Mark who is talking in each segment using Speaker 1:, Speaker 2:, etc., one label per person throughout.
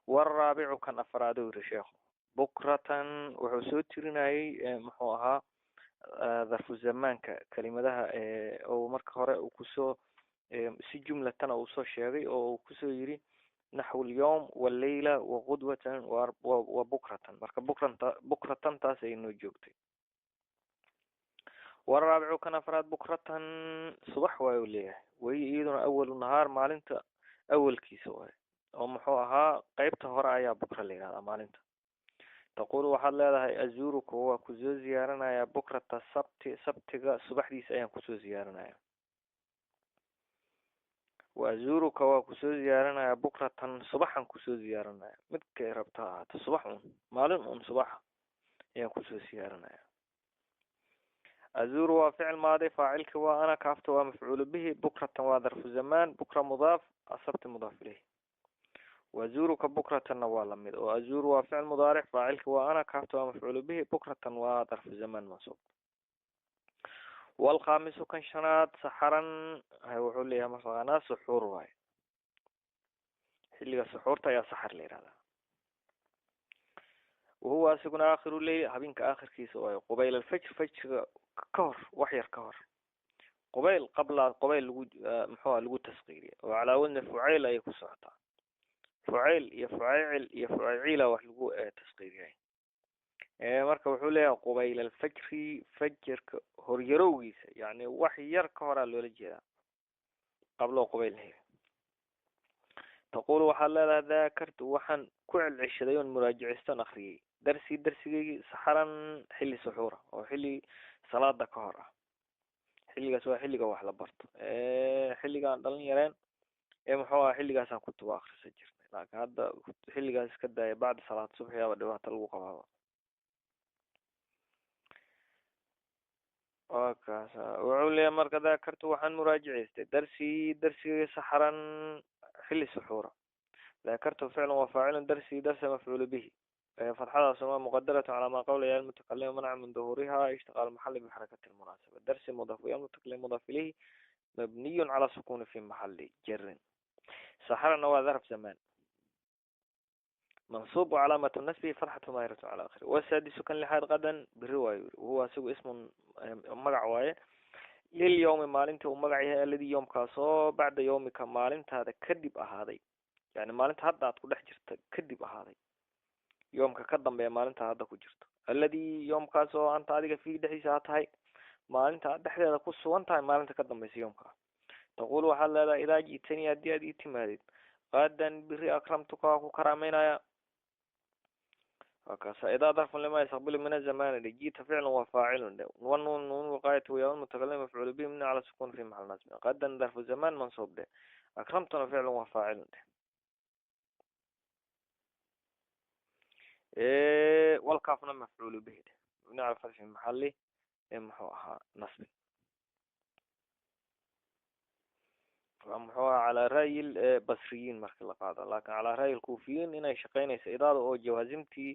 Speaker 1: Waraabicu kan afraad uu yiri sheekhu bukratan, wuxuu soo tirinayay muxuu ahaa darfu zamaanka kelimadaha oo marka hore uu kusoo si jumlatan uu soo sheegay oo uu kusoo yiri naxwu alyawm wallayla waqudwatan wa bukratan. Marka bukratan taas ay noo joogtay. Waraabicu kan afraad bukratan subax waayu leeyahay, way iyaduna awalu nahaar maalinta awalkiisa waaye, oo muxuu ahaa qeybta hore ayaa bukra la yihahdaa maalinta. Taqulu waxaad leedahay azuuruka waa kusoo ziyaaranayaa bukrata sabti, sabtiga subaxdiisa ayaan kusoo ziyaaranaya. Wa azuuruka waa kusoo ziyaaranayaa bukratan subaxan kusoo ziyaaranaya, midkay rabta ha ahaato subax un maalin un subaxa ayaan kusoo ziyaaranaya. Azuuru waa ficil maadi, faacilka waa ana, kaafta waa mafcuulu bihi, bukratan waa darfu zamaan, bukra mudaaf, asabti mudaaf ilayh. Wazuuruka bukratanna waa lamid oo azuuru waa ficil mudaaric, faacilka waa ana, kaafta waa mafcuulu bihi, bukratan waa darfu zamaan mansuub. Walkhaamisu kan shanaad saxaran, wuxuu leeyahay mataqaanaa suxuur waaye, xilliga suxuurta ayaa saxar la yihahdaa. Wahuwa asiguna aakhiru leyl, habeenka aakhirkiisa waaye, qubayl alfajr, fajriga ka hor wax yar ka hor, qubayl qabla qubayl lagu muxuu lagu tasqiiriya oo calaa wadni fucayl ayay ku socotaa, fucayl iyo fucaycil iyo fucayciila wax lagu tasqiiriyay. Marka wuxuu leeyahay qubayl alfajri, fajarka horyarowgiisa, yani wax yar ka horaa loola jeedaa qabloo qubayl heli. Taqulu waxaad leedahay daakartu waxaan ku celceshaday oon muraajiciston akriyay darsi darsigeygii saxaran xilli suxuura oo xilli salaada ka hor ah. Xilligaas waa xilliga wax la barto, xilligaan dhalin yareen ee muxuu aha xilligaasaan kutuba akrisa jirnay, laakiin hadda xilligaas iska daaya bacda salaad subxi aba dhibaato lagu qabaaba. Waa kaasa wuxuu leeyahay marka daakartu waxaan muraajicaystay darsi darsigeyga saxaran xilli suxuura. Dakartu ficlan wa faacilun, darsi darsa mafcuulu bihi, fatxadaas waa muqadaratu calaa maa qawla ya almutakalima manca min duhuriha ishtiqaal maxali bixarakati lmunaasaba. Darsi mudaaf ya mutakalim mudaaf ilayhi mabniyun cala sukuni fi maxali jarin. Saxarana waa darf zamaan mansuub wcalaamatu nasbihi fatxatu daahiratu cala akhiri. Wasaadisu kan lixaad qadan beri waayu yiri, wahuwa asigu ismun magac waaye lilyawmi maalintii uu magac yahay, aladii yoomkaasoo bacda yawmika maalintaada kadib ahaaday, yani maalinta hadda aad ku dhex jirta kadib ahaaday, yoomka ka dambeeya maalinta hadda ku jirto, alladii yoomkaas oo anta adiga fiihi dhexdiisa aad tahay, maalinta aad dhexdeeda ku sugan tahay maalinta ka dambaysa yoomka. Taqulu waxaad leedahay idaa ji'tanii haddii aad ii timaadid qadan biri akramtuka waa ku karaameynaya. Wakaasa idaa darfun lima yastaqbilu min azamani dhe, ji'ta ficlun wa faacilun dhe, wanuun nuun wiqaayati wayaa mutakalim mafcuulu bihi mabni cala sukun fi maxal nasbin, qadan darfu zamaan mansuub dhe, akramtuna ficlun wa faacilun dhe, walkaafna mafcuulu bihi dhe, mabni cala fathi fi maxali muxuu ahaa nasbin. Muxuu ahaa calaa ra'yi basriyiin marka la qaado, laakin calaa ra'yi lkuufiyiin inay shaqeynaysa idaada oo jawaasimtii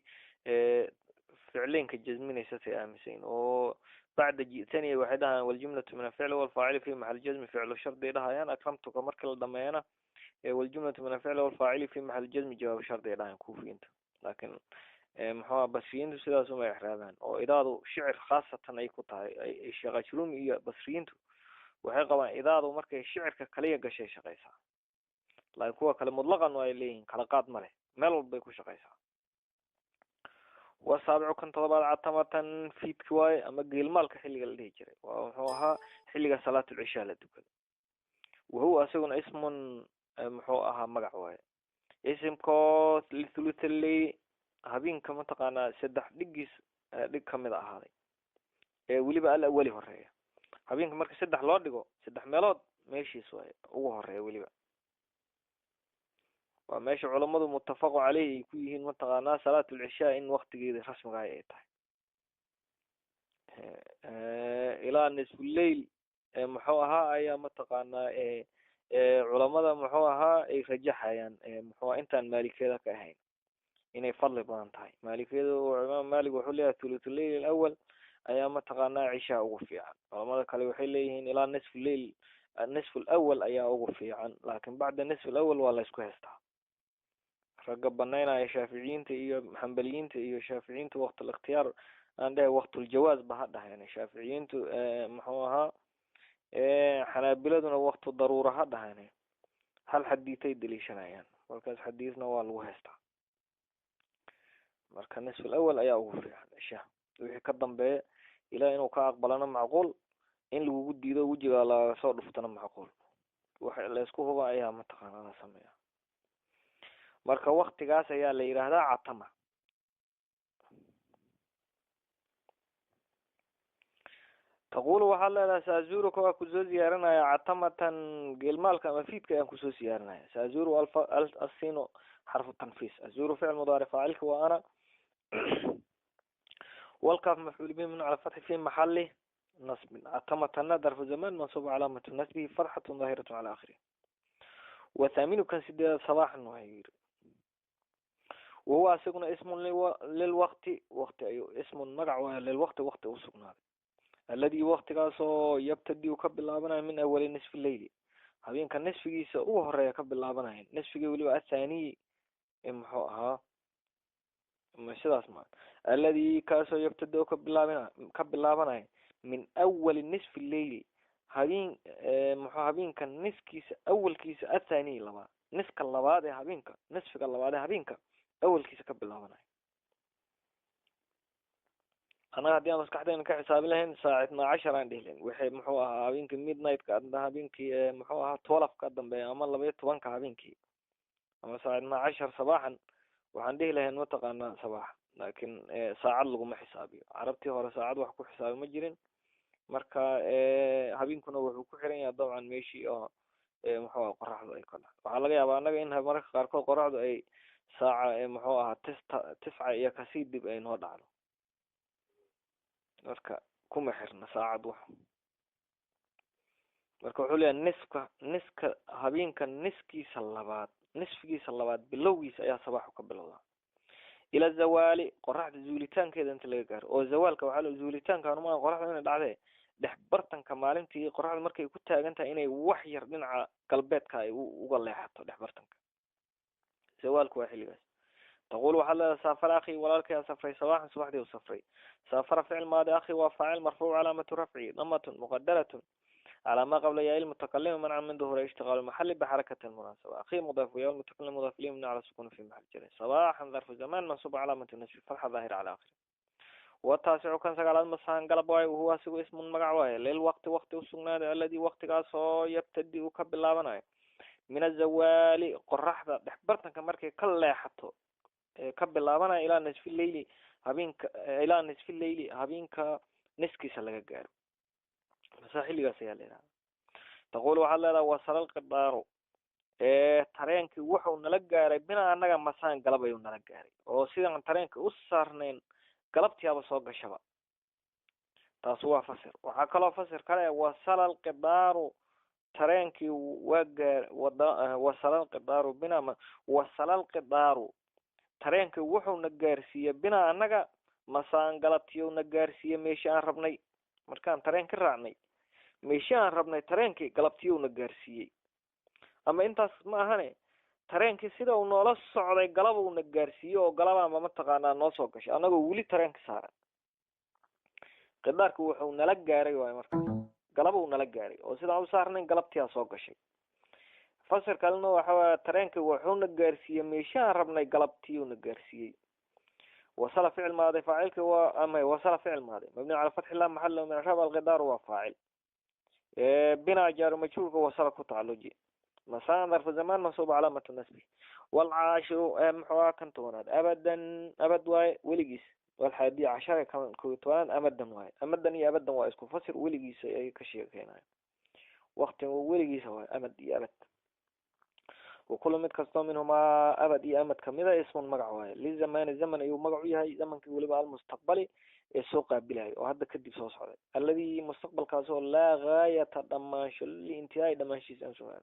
Speaker 1: ficleynka jasminaysa say aaminsayin oo bacda ji'tani waxay dhahayaan waljumlatu min alficli walfaacili fi maxali jazmi ficlu shardi dhahayaan, akramtuka marka la dhameeyana waljumlatu min alficli walfaacili fi maxali jazmi jawaabu shardi ay dhahayaan kuufiyiinta. Laakin muxuu aha basriyiintu sidaas uma exraabaan oo idaadu shicir khaasatan ay ku tahay. Sheekh ajrumi iyo basriyiintu waxay qabaan idaadu markay shicirka kaliya gashay shaqeysaa, laakin kuwa kale mutlaqan ay leeyihiin kala qaad ma leh, meel walbay ku shaqeysaa. Wasaabicu kan todobaad catamatan fiidki waaye ama geelmaalka xilliga la dhihi jiray, waa muxuu ahaa xilliga salaatulcishaa la dukado. Wahuwa isaguna ismun muxuu ahaa magac waaye, isimkoo lithuluth leyl habeenka mataqaanaa saddex dhigiis dhig kamid ahaaday, ee weliba al awali horeeya habeenka marka saddex loo dhigo saddex meelood meeshiis waaye ugu horeeya, weliba waa meesha culammadu muttafaqu caleyh ay ku yihiin mataqaanaa salaatulcishaa in waktigeeda rasmiga ay tahay ilaa nisfuleyl muxuu ahaa ayaa mataqaanaa culamada muxuu ahaa ay rajaxayaan muxuu intaan maalikiyada ka ahayn inay fadli badan tahay. Maalikiyadu imaam Malik wuxuu leeyahay thuluthuleyl alawal ayaa mataqaanaa cishaa ugu fiican, culamada kale waxay leeyihiin ilaa nisfu leyl nisfu lawal ayaa ugu fiican, laakin bacda nisfu lawal waa la isku haystaa. Ragga banaynaya shaaficiyiinta iyo xambaliyiinta iyo shaaficiyiinta waqtul ikhtiyaar aan dhahay waqtul-jawaaz ba ha dhaheen shaaficiyiintu, muxuu ahaa xanaabiladuna waqtu daruura ha dhaheen. Hal xadiitay daliishanayaan, markaas xadiisna waa lagu haystaa. Marka nisf alawal ayaa ugu fiican cishaha, wixii ka dambeeya ilaa inuu ka aqbalana macquul, in lagugu diido wejiga laga soo dhuftana macquul. Waxa laysku huba ayaa mataqaana la sameeya. Marka waktigaas ayaa la yidhaahdaa catama. Taqulu waxaad leedahay saazuruka waa kusoo ziyaarinaya catamatan, geelmaalka ama fiidka ayaan kusoo ziyaarinaya. Saazuru asino xarfu tanfiis, azuru ficil mudaaric, faacilka waa ana, walkaaf mafcuul bihi min cala fatxi fi maxali nasbin, catamatana darfu zaman mansuub calaamatu nasbihi fatxatun daahiratu cala akhirih. Wathaaminu kan sideedaad sabaaxan waxay yiri, wahuwa isaguna ismun lilwaqti, waqti ayuu ismun magac waayo lilwaqti, waqti usugnaaday, alladii waqtigaasoo yabtadi u ka bilaabanayo min awali nisfi leyli, habeenka nisfigiisa ugu horeeya ka bilaabanaya, nisfigii weliba athaaniyi muxuu ahaa sidaas ma alladii kaasoo yabtadi u ka bilaabanaya min awali nisfi leyli, habeen muxuu habeenka niskiisa awalkiisa athaaniyi labaad, niska labaad ee habeenka, nisfiga labaad ee habeenka awalkiisa ka bilaabanaya. Annaga haddii aan maskaxdayna ka xisaabin lahayn saac 12 aan dhihi lahayn, waxay muxuu ahaa habeenkii midnight-ka, habeenkii muxuu ahaa 12 ka dambeeya ama 12 habeenkii ama saac 12 sabaaxan waxaan dhihi lahayn mataqaanaa sabaax. Laakiin saacad laguma xisaabiyo, carabtii hore saacad wax ku xisaabi ma jirin. Marka habeenkuna wuxuu ku xiran yahay dabcan meeshii oo muxuu ahaa qoraxdu ay ka dhacdo. Waxaa laga yaabaa annaga in mararka qaarkood qoraxdu ay saaca muxuu ahaa 9 iyo kasii dib ay noo dhacdo, marka kuma xirna saacad wax. Marka wuxuu leeyahay niska niska habeenka niskiisa labaad, nisfigiisa labaad bilowgiisa ayaa sabaaxu ka bilowdaa ila zawaali, qoraxda zuulitaankeeda inta laga gaaro. Oo zawaalka waxaa la zuulitaanka ma qoraxda inay dhacdee dhex bartanka maalintii qoraxda markay ku taagan tahay inay wax yar dhinaca galbeedka ay uga leexato dhex bartanka, zawaalku waa xilligaas. Taqul waxaad leedahay saafara akhi, walaalkay safray sabaaxan, subaxdii u safray. Saafara ficil maadi, akhi waa faacil marfuuc calaamatu rafci damatun muqadaratun calaa ma qabla yaa ilmutakalimi manca min duhuri ishtiqaalu maxali bixarakati almunaasaba. Akhi mudaaf yaa ilmutakalim mudaaf ilayhi mabni cala sukun fi maxal jarin. Sabaaxan darfu zamaan mansuub calaamatu nasbi fatxa daahira cala akhiri. Wataasicu kan sagaalaad masahan galab waaye, wahuwa asigu ismun magac waaye lilwaqti, waqti usugnaaday, alladii waqtigaasoo yabtadi uu ka bilaabanayo min azawaali, qoraxda dhex bartanka markay ka leexato ka bilaabanaya ilaa nisfi leyli, habeenka ilaa nisfi leyli habeenka niskiisa laga gaaro, masa xilligaas ayaa la yidhahdaa. Taqul waxaad leedahay wasala alqidaaru, tareenkii wuxuu nala gaaray bina annaga masaan galab ayuu nala gaaray, oo sidaan tareenka u saarnayn galabtiyaaba soo gashaba. Taas waa fasir. Waxaa kaloo fasir kale wasala alqidaaru, tareenkii waa gaar wada, wasala alqidaaru bina, wasala alqidaaru tareenkii wuxuuna gaarsiiyey bina annaga masaan galabtiyuuna gaarsiiyey meeshii aan rabnay. Markaan tareen ka raacnay meeshii aan rabnay tareenkii galabtiyuuna gaarsiiyey. Ama intaas ma ahane, tareenkii sida uu noola socday galabuuna gaarsiiyey, oo galabaanba mataqaanaa noo soo gashay annagoo weli tareenka saaran. Qidaarku wuxuu nala gaaray waayo markaas galabuu nala gaaray, oo sidaan u saarnayn galabtiyaa soo gashay. Fasir kalena waxa waaya tareenkii wuxuuna gaarsiiyey meeshii aan rabnay galabtiyuuna gaarsiiyey. Wasala ficil maadi, faacilki waa ama wasala ficil maadi mabni cala fatxi laa maxala lahu min i'raab, alqidaaru waa faacil, bina jaaru majhuulka wasala ku tacaluji, masaan darfu zamaan mansuub calaamatu nasbi. Walcaashiru muxuu ahaa kan tobanaad abadan, abad waaye weligiis. Walxaadi cashara kan 11aad amadan waaye, amadan iyo abadan waa isku fasir, weligiisa ay ka sheekeynayo waqti weligiisa waaye amad iyo abad. Wakulu mid kastoo minhumaa abad iyo amad kamida ismun magac waaye lizamaani, zaman ayuu magac u yahay, zamankii weliba almustaqbali ee soo qaabilayo oo hadda kadib soo socday, alladii mustaqbalkaas oo laa gaayata dhammaansho liintihaai dhammaanshiisa aan sugaan,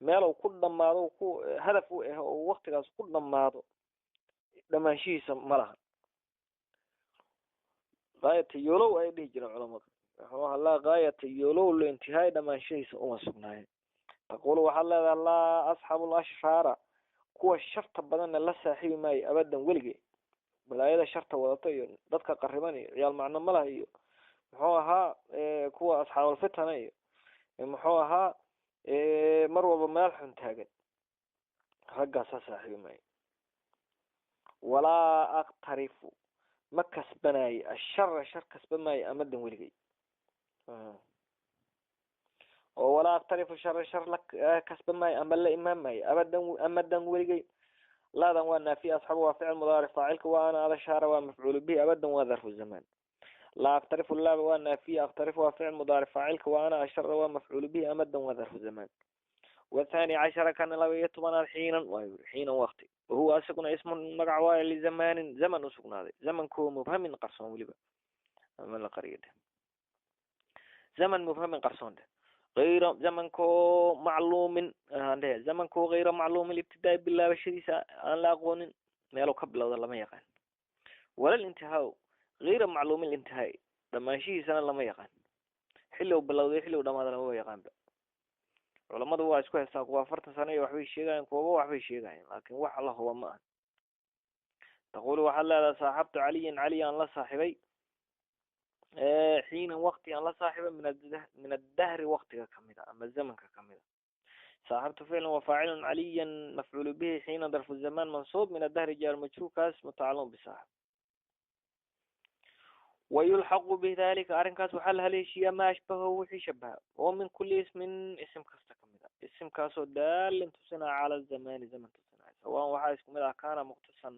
Speaker 1: meel uu ku dhamaado ku hadaf u ah oo waqtigaas ku dhamaado dhammaanshihiisa ma laha. Gaayata yoolow ay dhihi jireen culamadu, muxuu ahaa laa gaayata yoolow liintihaai dhammaanshihiisa uma sugnaayeen. Taqulu waxaad leedahay laa asxaabu lashraara, Kuwa sharta badanna la saaxiibi maayo abadan weligay. Balaayada sharta wadata iyo dadka qariban iyo ciyaal macno malah iyo muxuu ahaa kuwa asxaabulfitana iyo muxuu ahaa mar walba meel xun taagan, raggaas la saaxiibi maayo. Walaa aqtarifu, ma kasbanaayo, ashara, shar kasba maayo amadan weligay. Oo walaa aqtarifu shara, shar la kasba maayo ama la imaan maayo abadan, amadan weligay. Laadan waa naafiya, asxaabu waa ficil mudaaric, faacilka waa ana, adashaara waa mafcuulu bihi, abadan waa darfu zamaan. Laa aqtarifu, laaba waa naafiya, aqtarifu waa ficil mudaaric, faacilka waa ana, ashara waa mafcuulu bihi, amadan waa darfu zamaan. Wathani cashara, kana 12aad, xiinan waa yuri, xiinan waqti. Wahuwa isaguna ismun magac waayo lizamaanin, zaman usugnaaday, zamankoo mubhamin qarsoon weliba ama la qariyade, zaman mubhamin qarsoon de, ayra zamankoo macluumin aan dhehe, zamankoo hayra macluumin ibtidaa, bilaabashadiisa aan la aqoonin, meelu ka bilowda lama yaqaan, walal intihaa hayra macluumin intihaa, dhamaanshihiisana lama yaqaan, xilli u bilowday xilli u dhamaada lamaba yaqaanba. Culamadu waa isku haystaan, kuwa 40 sano iyo waxbay sheegayan, kuwaba waxbay sheegayan, laakin wax la huba ma aha. Taqulu, waxaad leedahay: saaxabtu caliyan, cali aan la saaxibay, xiinan waqti aan la saaxibay, min addahri, waqtiga kamid a ama zamanka kamid a. Saaxabtu ficlan wa faacilun, caliyan mafcuulu bihi, xiina darfu zamaan mansuub, min addahri jaar majruurkaas mutacalliq bisaaxib. Wayulxaqu bidalika, arrinkaas waxaa la haleeshiyaa, maa ashbahahu, wixii shabaha, oo min kuli ismin, isim kasta kamid a, isimkaasoo daalin tusinaya cala zamani, zaman tusinaya. Sawaan, waxaa isku mid ah, kaana muqtasan,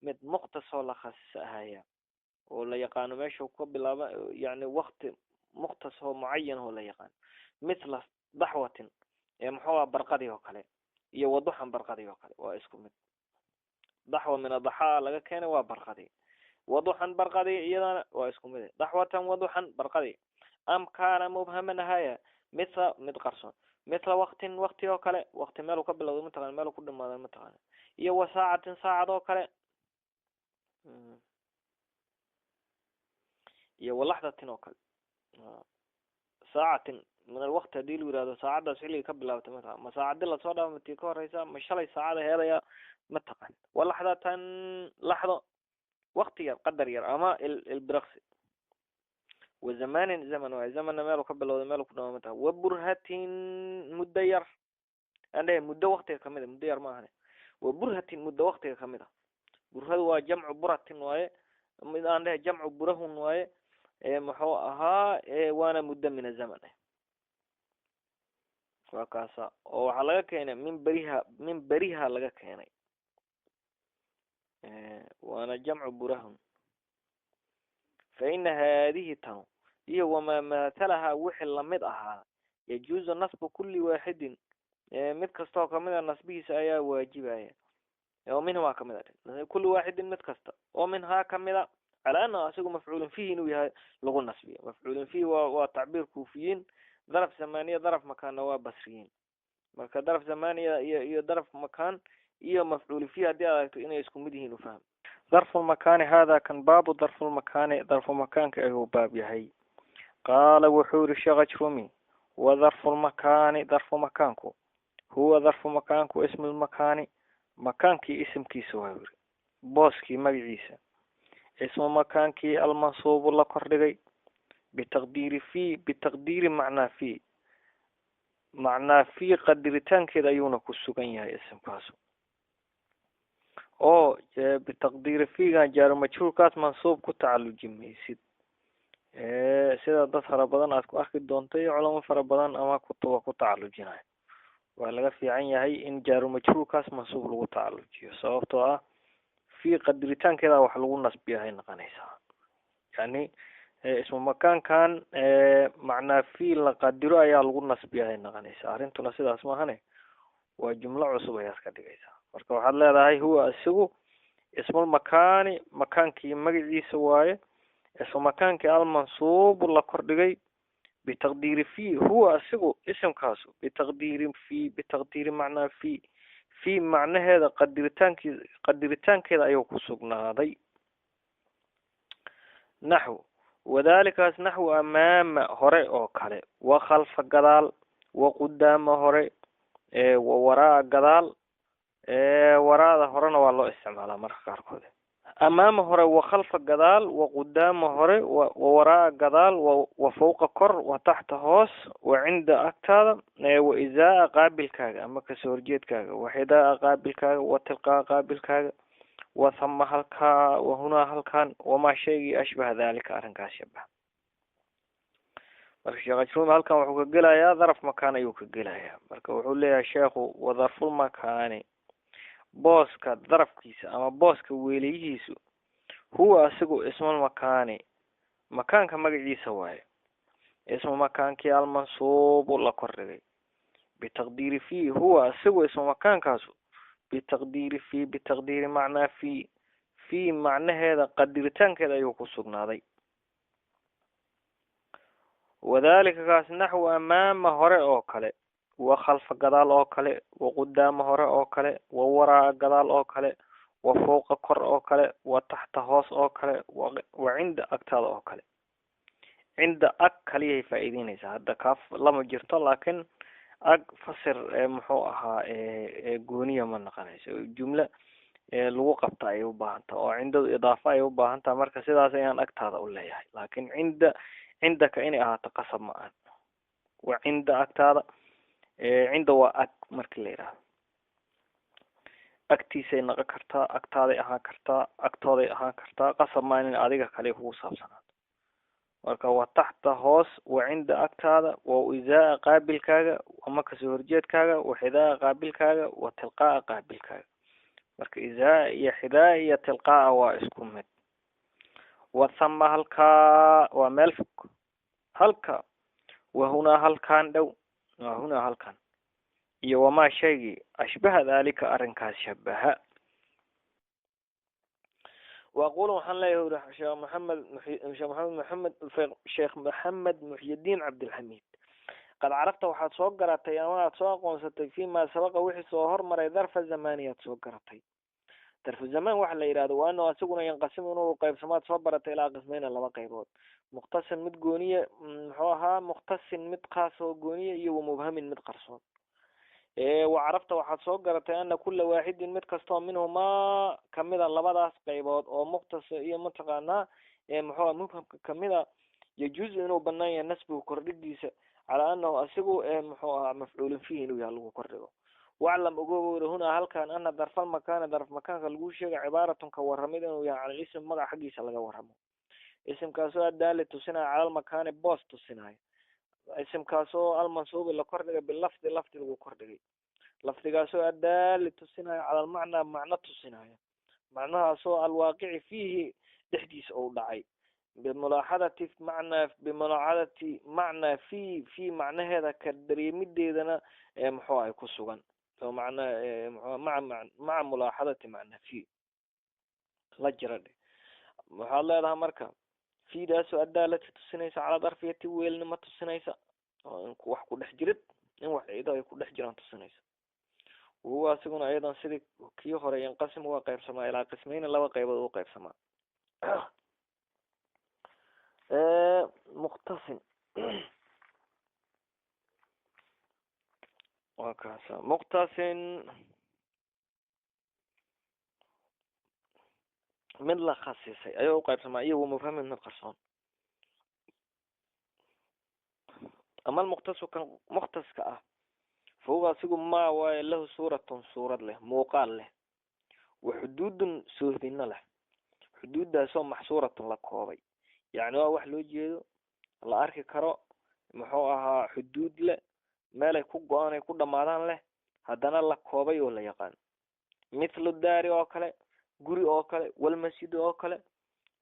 Speaker 1: mid muqtasoo la khasahaya oo la yaqaano meesha ka bilaaba, yani wakti muqtas oo mucayan oo la yaqaano, mithla daxwatin, ee muxuu aha barqadii oo kale, iyo waduxan, barqadii oo kale waa isku mid. Daxwa min adaxaa laga keenay, waa barqadii. Waduxan, barqadii iyadana waa isku mid, daxwatan, waduxan, barqadii. Am kaana mubhaman ahaya, mithla mid qarsoon, mithla waqtin, waqti oo kale, waqti meel ka bilowda mataqana, meel ku dhamaada mataqana, iyo wa saacatin, saacad oo kale, iyo walaxdatin oo kale. Saacatin min alwaqti hadii lu yihahdo, saacaddaas xilliga ka bilaabtay mataqana, ma saacadi lasoo dhaafo matii ka horeysa, ma shalay saacada heelaya mataqan. Walaxdatan, laxdo, waqti yar, qadar yar ama ilbiraqsi. Wa zamanin, zaman waay, zamanna meel ka bilowda meel ku dhama mataqan. Wa burhatin, muddo yar aan leeyahay, muddo waqtiga kamid a, muddo yar ma ahane. Wa burhatin, muddo waqtiga kamid a. Burhadu waa jamcu buratin waaye, mid aan leeyahay jamcu burahun waaye, muxuu ahaa, waana muddo min azaman. Waa kaasa oo waxaa laga keenay min beriha, min beriha laga keenay, waana jamcu burahun. Fa ina haadihi tanu iyo wamaa mathalahaa, wixii lamid ahaa, yajuuzu nasbu kuli waaxidin, mid kastoo kamid a nasbihiisa ayaa waajibaya, oo minhumaa kamid a, kuli waaxidin, mid kasta oo minhaa kamid a, cala anahu asigu mafcuulun fihi inuu yahay lagu nasbiyo. Mafcuulun fihi waa tacbiir kuufiyiin, daraf zamaniya, daraf makaanna waa basriyiin. Marka daraf zamaniya iyo daraf makaan iyo mafcuul fihi haddii aad aragto inay isku mid yihiin ufahm. Darfu lmakaani, hada kan baabu darfu lmakaani, darfu makaanka ayuu baab yahay. Qaala, wuxuu yihi sheekh Ajrumi: wa darfu lmakaani, darfu makaanku, huwa darfu makaanku ismu lmakaani, makaankii isimkiisa waa yiri, booskii magaciisa, ismu makaankii almansuubu la kordhigay, bitaqdiiri fi, bitaqdiiri macnaa fi, macnaa fi qadiritaankeeda ayuuna ku sugan yahay isimkaasu, oo bitaqdiiri figan jaaru majhuurkaas mansuub ku tacaluji maysid, sida dad fara badan aad ku arki doonto iyo culamo fara badan ama kutuba ku tacalujinayo. Waa laga fiican yahay in jaaru majhuurkaas mansuub lagu tacalujiyo, sababtoo ah fi qadiritaankeeda wax lagu nasbiyahay noqonaysaa. Yani ismu makaankan macnaa fi la qadiro ayaa lagu nasbiyahay noqonaysaa, arrintuna sidaas maahane, waa jumlo cusub ayaad ka dhigaysaa. Marka waxaad leedahay: huwa isigu ismulmakaani, makaankii magaciisa waaye, ismu makaankii almansuubu la kordhigay, bitaqdiiri fi, huwa isigu isimkaasu bitaqdiiri fi, bitaqdiiri macnaa fi, fi macnaheeda qadiritaanki qadiritaankeeda ayuu ku sugnaaday. Naxw wadalikaas, naxwu amaama hore oo kale, wa khalfa gadaal, wa qudaama hore, wa waraa gadaal. Waraada horena waa loo isticmaalaa marka qaarkood. Amaama hore, wa khalfa gadaal, wa qudaama hore, wa waraa gadaal, wa fawqa kor, wa taxta hoos, wa cinda agtaada, wa izaa qaabilkaaga ama kasoo horjeedkaaga, wa xidaa qaabilkaaga, wa tilqaa qaabilkaaga, wa thama halkaa, wa hunaa halkan, wamaa shaygii ashbaha daalika arrinkaas shabaha. Marka Sheekh Ajruumi halkan wuxuu ka gelayaa daraf makaan ayuu ka gelayaa. Marka wuxuu leeyahay sheekhu wa darful makaani, booska darafkiisa ama booska weeliyihiisu, huwa asigu ismul makaani, makaanka magaciisa waaye, ismu makaankii almansuubu la kordhigay bitaqdiiri fi, huwa asigu ismu makaankaasu bitaqdiiri fi, bitaqdiiri macnaa fi, fi macnaheeda qadiritaankeeda ayuu ku sugnaaday. Wadalika kaas naxwu amaama hore oo kale, wa khalfa gadaal oo kale, wa qudaama hore oo kale, wa waraa gadaal oo kale, wa fowqa kor oo kale, wa taxta hoos oo kale, wa cinda agtaada oo kale. Cinda ag kaliyay faa'iideynaysaa, hadda kaaf lama jirto, laakiin ag fasir muxuu ahaa gooniya ma naqanayso, jumla lagu qabta ayay u baahan taha, oo cindadu idaafo ayay u baahan taha. Marka sidaas ayaan agtaada u leeyahay, laakiin cinda cindaka inay ahaato qasab ma ahan. Wa cinda agtaada, cinda waa ag markii la yidhaahdo, agtiisay naqon kartaa, agtaaday ahaan kartaa, agtooday ahaan kartaa, qasab maa in adiga kale kugu saabsanaato. Marka waa taxta hoos, wa cinda agtaada, wa izaa qaabilkaaga ama kasoo horjeedkaaga, wa xidaa qaabilkaaga, wa tilqaa qaabilkaaga. Marka izaa iyo xidaa iyo tilqaa waa isku mid. Wa thama halkaa waa meel fog, halka, wa hunaa halkaan dhow, wa hunaa halkan, iyo wamaa shaygii ashbaha daalika arrinkaas shabaha. Waaqulu waxaan leeyahay Sheekh Maxamed, Sheekh Maxamed Maxamed, Sheekh Maxamed Muxyidiin Cabdilxamiid, qad carafta waxaad soo garatay ama aad soo aqoonsatay fima sabaqa wixii soo hormaray darfa zamaniyaad soo garatay. Darfu zamaan waxa la yidhahdo waa inuu asiguna yanqasimu inuu qaybsamaad soo baratay ilaa qismayna laba qaybood, mukhtasin mid gooniye, muxuu ahaa mukhtasin mid khaas oo gooniye, iyo wamubhamin mid qarsoon. Wa carafta waxaad soo garatay ana kula waaxidin mid kastoo minhumaa kamida labadaas qaybood oo mukhtas iyo mataqaanaa muxuu aha mubhamka kamida, yajuuzu inuu banaan yahay nasbigu kordhigiisa calaa anahu asigu muxuu ahaa mafcuulin fiihi inuu yahay lagu kordhigo. Waclam ogow uri hunaa halkan ana darfal makaani darf makaanka lagu sheega cibaaratun ka waramid inuu yahay cala ism magac xaggiisa laga waramo, isimkaasoo adaali tusinaya calal makaani boos tusinaya, isimkaasoo almansuubi la kordhigay bilafdi lafdi lagu kordhigay, lafdigaasoo adaali tusinaya calalmacnaa macno tusinaya, macnahaasoo alwaaqici fiihi dhexdiisa ou dhacay, bimulaaxadati macnaa, bimulaaxadati macnaa fi fi macnaheeda ka dareemideedana muxuu ahay ku sugan, oo macnaa mxu maca maca mulaaxadati macnaa fi la jira dhe. Waxaad leedahay marka fiidaasoo adaalati tusinaysa calaa darfiyati weelnimo tusinaysa, oo in wax ku dhex jirid, in wax ciido ay ku dhex jiraan tusinaysa. Wahuwa asiguna ayadan sidii kii hore yanqasimu waa qaybsamaa ilaa qismayna laba qaybood u qaybsamaa. Mukhtasin waa kaasa, mukhtasin mid la khasisay ayuu uqaybsamaa, iyo wamubhamin mid qarsoon. Ama almukhtasu kan mukhtaska ah fahuwa asigu maa waaye lahu suuratun suurad leh, muuqaal leh, wa xuduudun soohdino leh, xuduuddaasoo maxsuuratun la koobay, yacni waa wax loo jeedo la arki karo, muxuu ahaa xuduud leh, meelay ku go-aan ay ku dhamaadaan leh, haddana la koobay oo la yaqaan, mithlu daari oo kale, guri oo kale, walmasjidi oo kale,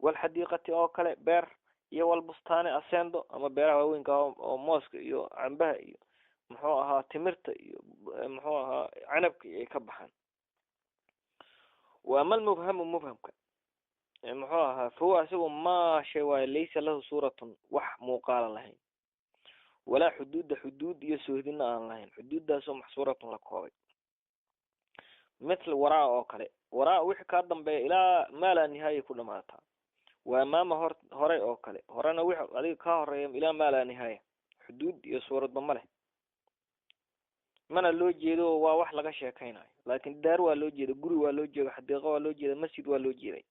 Speaker 1: walxadiiqati oo kale, beer, iyo walbustaani asendo ama beeraha waaweynka oo mooska iyo cambaha iyo muxuu ahaa timirta iyo muxuu ahaa canabka iyo ay ka baxaan. Wa ama almubhamu mubhamka muxuu ahaa fahuwa isagu maa shay waaye laysa lahu suuratun wax muuqaala lahayn, walaa xuduuda xuduud iyo soohdina aan lahayn, xuduuddaasoo maxsuuratun la koobay, mithl waraa oo kale, waraa wixii kaa dambeeya ilaa maa laa nihaaya ku dhamaataa, waa amaama hor horey oo kale, horena wix adiga kaa horeeya ilaa maa laa nihaaya, xuduud iyo suuradba ma leh, mana loo jeedo, waa wax laga sheekeynayo. Laakiin daar waa loo jeeda, guri waa loo jeeda, xadiiqo waa loo jeeda, masjid waa loo jeeday.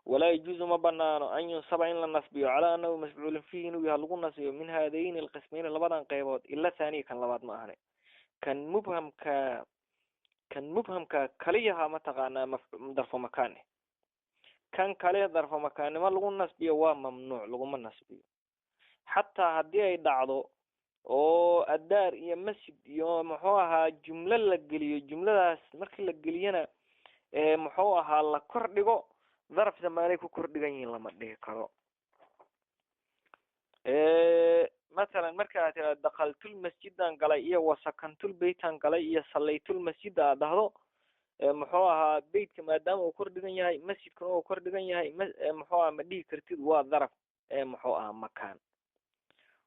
Speaker 1: Walaa yajuuzu ma banaano an yunsaba in la nasbiyo calaa anahu mafcuulun fiihi inuu yahay lagu nasbiyo min haadayni alqismayni labadan qaybood ila thaaniya kan labaad ma ahane. Kan mubhamka, kan mubhamka kaliyaha mataqaanaa darfo makaane, kan kale darfo makaannimo lagu nasbiyo waa mamnuuc, laguma nasbiyo. Xataa haddii ay dhacdo oo adaar iyo masjid iyo muxuu ahaa jumlo la geliyo, jumladaas markii la geliyana muxuu ahaa la kor dhigo, daraf zamaanay ku kor dhigan yihiin lama dhihi karo. Mathalan marka aad tiraahdo dakhaltul masjidan galay iyo wasakantul beytan galay iyo sallaytul masjida aad dhahdo, muxuu ahaa beytka maadaama uu kor dhigan yahay, masjidkuna uu kor dhigan yahay, muxuu ahaa ma dhihi kartid waa daraf muxuu ahaa makaan.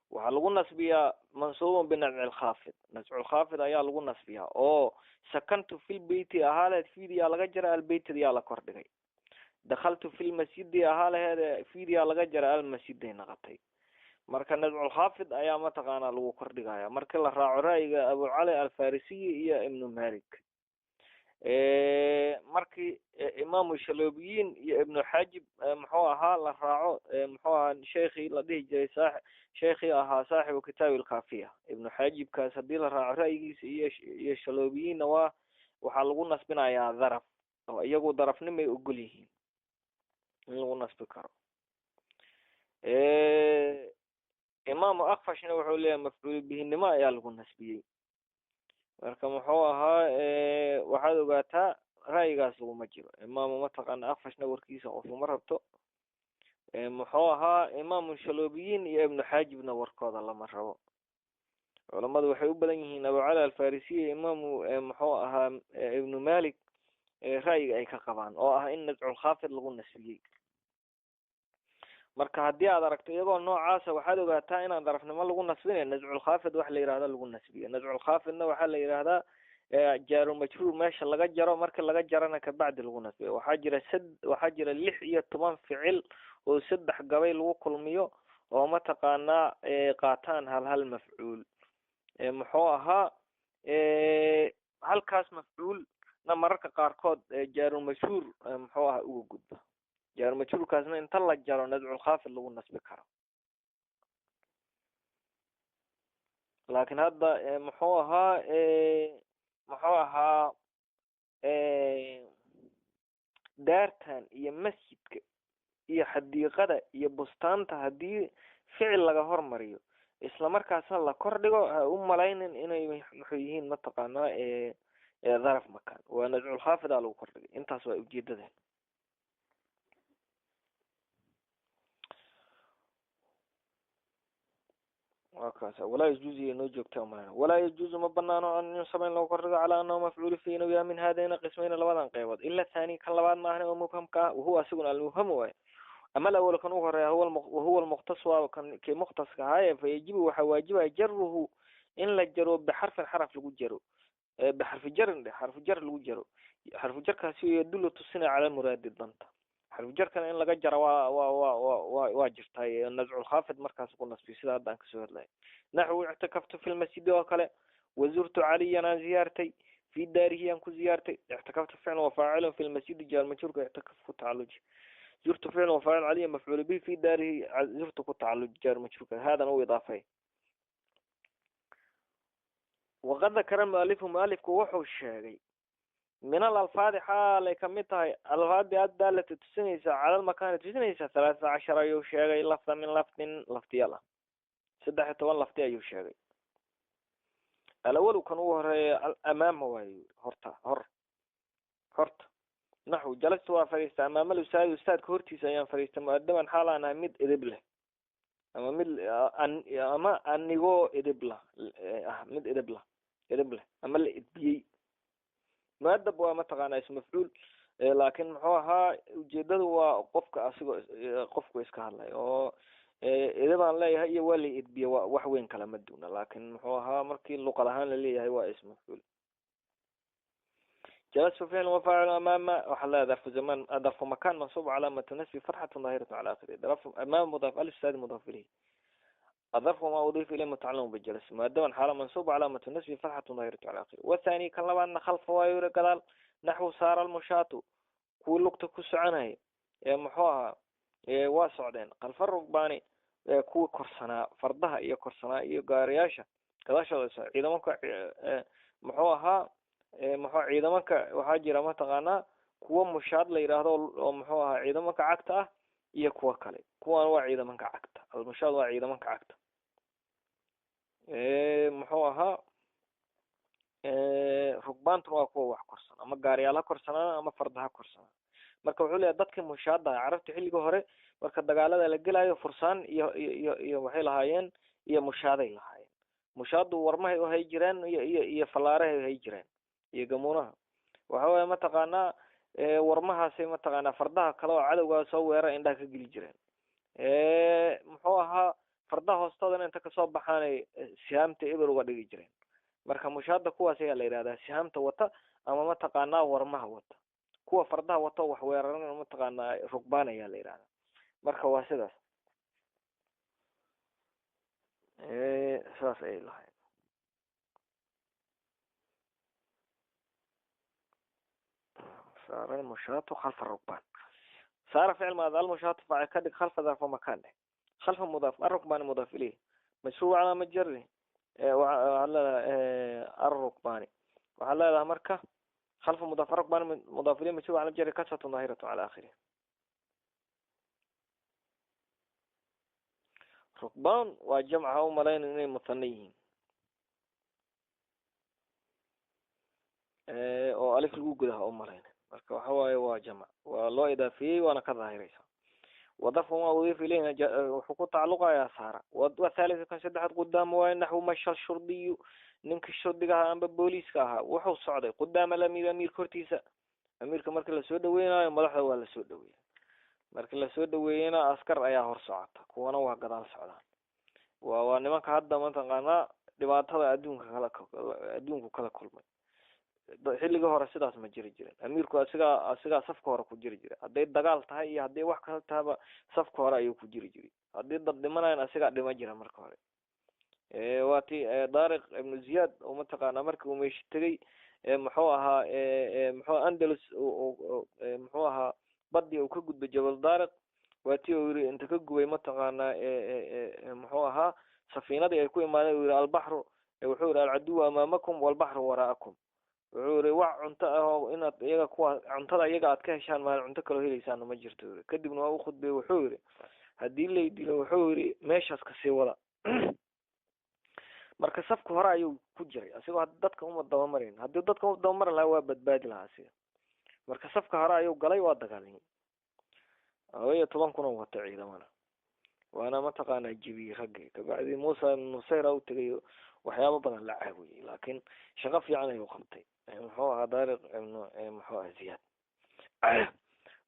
Speaker 1: Waxaa lagu nasbiyaa mansuubun binasci lkhaafid, nasculkhaafid ayaa lagu nasbiyaa oo sakantu fil beyti ahaa laheed fiidiyaa laga jara, albeytadiyaa la kor dhigay. Dakhaltu fil masjidi ahaa laheed fiidiyaa laga jara, almasjiday naqatay. Marka nasculkhaafid ayaa mataqaanaa lagu kor dhigaya markii la raaco ra'yiga Abu Cali Alfarisiyi iyo Ibnu Malik. Markii Imaamu Shaloobiyiin iyo Ibnu Xaajib muxuu ahaa la raaco muxuu ahaa sheekhii la dhihi jiray sheekhii ahaa saaxibu kitaabi alkaafiya Ibnu Xaajibkaas haddii la raaco ra'yigiisa iyo Shaloobiyiinna waa waxaa lagu nasbinayaa daraf, oo iyagu darafnimay ogol yihiin in lagu nasbi karo. Imaamu Akfashna wuxuu leeyahay mafcuul bihinimo ayaa lagu nasbiyey. Marka muxuu ahaa waxaad ogaataa ra'yigaas laguma jiro. Imaamu mataqaana Akfashna warkiisa qofuma rabto, muxuu ahaa Imaamu Shaloobiyiin iyo Ibnu Xaajibna warkooda lama rabo. Culamadu waxay u badan yihiin Abu Cali Alfarisiya imaamu muxuu ahaa Ibnu Malik ra'yiga ay ka qabaan oo ah in nasculkhaafid lagu nasbiyey. Marka haddii aad aragto iyagoo noocaasa waxaad ogaataa inaan darafnimo lagu nasbinayn, nasculkhaafid wax la yihahda lagu nasbiyo. Nasculkhaafidna waxaa la yidhaahdaa jaaru majruur meesha laga jaro, marka laga jarana kabacdi lagu nasbiyo. Waxaa jira waxaa jira 16 ficil oo 3 gabay lagu kulmiyo oo mataqaanaa qaataan hal mafcuul. Muxuu ahaa halkaas mafcuulna mararka qaarkood jaaru majruur muxuu ahaa uga gudba. Jaar majruurkaasna inta la jaro nasculkhaafid lagu nasbi karo. Laakiin hadda muxuu ahaa daartan iyo masjidka iyo xadiiqada iyo bustaanta haddii ficil laga hormariyo isla markaasna la kor dhigo, ha u malaynin inay muxuu yihiin mataqaanaa daraf makaan, waa nasculkhaafid aa lagu kor dhigay. Intaas waa ujeedada. Walaa yajuuzu inoo joogta umalana. Walaa yajuuzu ma banaano an yunsaba in lagu kordhigo calaa anahu mafcuulu fiihi inuu yahay min haadayna qismayni labadan qaybood ila thaani kan labaad maahane oo mubhamka ah, wahuwa asiguna almubhamu waaye. Ama alawal kan ugu horeeya wahuwa almukhtas waa kan kii mukhtaska ahaaye, fayajibu waxaa waajibaya jaruhu in la jaro bixarfin xaraf lagu jaro, bixarfi jarin dhe, xarfu jar lagu jaro. Xarfu jarkaasi yadullu tusinaya cala muraadi danta. Xarfu jarkana in laga jaro waa jirtaa nasculkhaafid markaas ku nasbiyo sida hadda aan kasoo hadlaya. Naxwu ictikaftu fi lmasjidi oo kale, wazurtu caliyan aan ziyaartay, fi daarihi aan ku ziyaartay. Ictikaftu ficlun wa faacilun fi lmasjidi jaar majruurka ictikaf ku tacaluji. Zurtu ficlun wa faacil caliyan mafcuulu bihi fi daarihi zurtu ku tacaluji jaar majruurka haadan u idaafay. Waqad dakara mualifu, mualifku wuxuu sheegay min alalfaadi xaalay kamid tahay alfaadi addaalata tusinaysa cala almakaani tusinaysa 13 ayuu sheegay lafda min lafdin lafdiyaal ah, 13 lafdi ayuu sheegay. Alawalu kan ugu horeeya amaama waayo horta horta naxwu jalastu waa fadhiistay amaama alustaadi, ustaadka hortiisa ayaan fadhiistay mu'adaban xaal aan ahay mid edeb leh ama mid ama anigoo edeb lah ah, mid edeb lah edeb leh ama la edbiyey. Muadab waa mataqaanaa ism mafcuul, laakiin muxuu ahaa ujeedadu waa qofka asigoo qofku iska hadlay oo edebaan leeyahay iyo waa la edbiye, waa wax weyn kala ma duuna. Laakiin muxuu ahaa markii luqad ahaan laleeyahay waa ism mafcuul. Jalastu ficlun wa faacilun amaama waxaa leedahay darfu zamaan darfu makaan mansuub calaamatu nasbi fatxatun daahiratu cala aakhirihi darfu amaama mudaaf al ustaadi mudaaf ilayhi. الظرف وما أضيف إليه متعلق بالجلس مقدما حال منصوب علامة النصب فتحة ظاهرة على آخره. والثاني kan labaadna khalfa waayo gadaal naxwu saara almushaatu kuwii lugta ku soconayay ee muxuu ahaa waa socdeen khalfa rugbaani kuwii korsanaa fardaha iyo korsanaa iyo gaariyaasha gadaashooda ciidamanka muxuu ahaa muxuu ciidamanka waxaa jira mataqaanaa kuwa mushaad la yidhaahdo oo muxuu ahaa ciidamanka cagta ah iyo kuwa kale. Kuwan waa ciidamanka cagta, almushaad waa ciidamanka cagta. Muxuu ahaa rugbaantuna waa kuwa wax korsan ama gaariyaal ha korsanaa ama farda ha korsanaa. Marka wuxuu leeyahay dadkii mushaada carabta xilligii hore marka dagaalada la gelayo fursaan iyo iyo iyo waxay lahaayeen iyo mushaaday lahaayeen. Mushaadu warmahay u hay jireen iyo iyo iyo fallaarahay u hay jireen iyo gamuunaha. Waxa weeye mataqaanaa warmahaasay mataqaanaa fardaha kale oo cadowgaa soo weerara indhaha ka geli jireen. Muxuu ahaa fardaha hoostoodana inta kasoo baxaanay sihaamta eber uga dhigi jireen. Marka mushaada kuwaas ayaa la yidhahdaa sihaamta wata ama mataqaanaa warmaha wata. Kuwa fardaha wata wax weerarana mataqaanaa rugbaan ayaa la yidhahdaa. Marka waa sidaas, sidaas ayay lahayd. saara almushaatu khalfa rukbaan. saara ficil maadi almushaatu faacil ka dhig khalfa darfa makaan dheh khalfa mudaaf arukbaani mudaaf ilayh majruur calaama jarri waxaa leedahay arukbaani waxaa leedahay marka khalfa mudaaf arukbaani mudaaf ilayh majruur calaama jarri kasratu daahiratu cala aakhirih. Rukbaan waa jamc, ha u malayna inay muthana yihiin oo alif lagu guda ha u malayna. Marka waxa waaye waa jamc, waa loo idaafiyey waana ka daahiraysa. Wadarfu ma udiifa ilayhina wuxuu ku tacalluqayaa saara. Wathalithu kan saddexaad qudaama waaye naxwu masha shurdiyu ninka shurdiga ahaa amba booliiska ahaa wuxuu socday qudaama alamiir amiirka hortiisa. Amiirka marka lasoo dhaweynayo madaxda waa lasoo dhaweeya. Marka lasoo dhaweeyena askar ayaa hor socota, kuwana waa gadaal socdaan. Waa nimanka hadda mataqaanaa dhibaatada adduunka kala adduunku kala kulmay. Xilligii hore sidaas ma jiri jirin. Amiirku asigaa safka hore ku jiri jiray. Hadday dagaal tahay iyo hadday wax kale tahaba safka hore ayuu ku jiri jiray. Haddii dad dhimanayan asigaa dhima jira marka hore. Waa tii Daariq ibnu Ziyaad oo mataqaanaa markii uu meesha tegay muxuu ahaa muxuu Andalus muxuu ahaa badii uu ka gudbay Jabal Daariq, waa tii uu yiri inta ka gubay mataqaanaa muxuu ahaa safiinadii ay ku imaadeen uu yiri albaxru, wuxuu yiri alcaduwu amaamakum walbaxru waraa'akum. Wuxuu yiri wax cunto ah oo inaad iyaga kuwa cuntada iyaga aad ka heshaan maan cunto kaloo helaysaan ma jirto yiri. Kadibna waa u khudbay wuxuu yiri haddii lay dilo wuxuu yiri meeshaas ka sii wada. Marka safka hore ayuu ku jiray asigoo dadka uma dabamarayn. Haddii dadka uma dabamari lahaa waa badbaadi lahaa asiga. Marka safka hore ayuu galay waa dagaalamay. 12 kun oo wata ciidamana waana mataqaanaa jibiyey raggii. Kabacdi Muusa ibn Nusayr u tegay waxyaabo badan la caawiyey, laakiin shaqo fiican ayuu qabtay muxuu ahaa Daariq ibnu muxuu ahaa Ziyaad.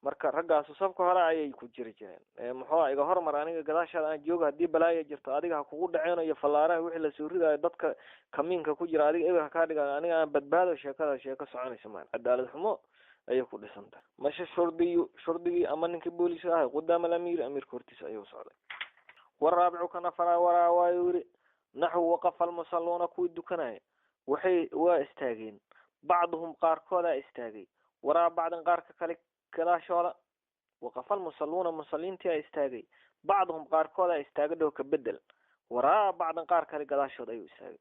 Speaker 1: Marka raggaasu safka hore ayay ku jiri jireen. Muxuu ahaa iga hormar aniga gadaashaada aan jooga, haddii balaaya jirto adiga ha kugu dhaceeno iyo fallaaraha wixii lasoo ridaayo dadka kamiinka ku jira adiga eber ha kaa dhigaan aniga aan badbaado. Sheekada sheeko soconaysa maan, cadaalad xumo ayay ku dhisan tahay. Masha shurdiyu shurdigii ama ninkii booliiska ahay qudaama alamiir amiirka hortiisa ayuu socday. Waraabicu kan afaraa waraa waayuu yiri naxwu waqafa almusalluuna kuwii dukanaya waxay waa istaageen bacduhum qaarkoodaa istaagay waraa bacdin qaarka kale gadaashooda. Waqafa almusalluuna musalliintiyaa istaagay bacduhum qaarkoodaa istaagay dhow ka bedel waraa bacdin qaar kale gadaashooda ayuu istaagay.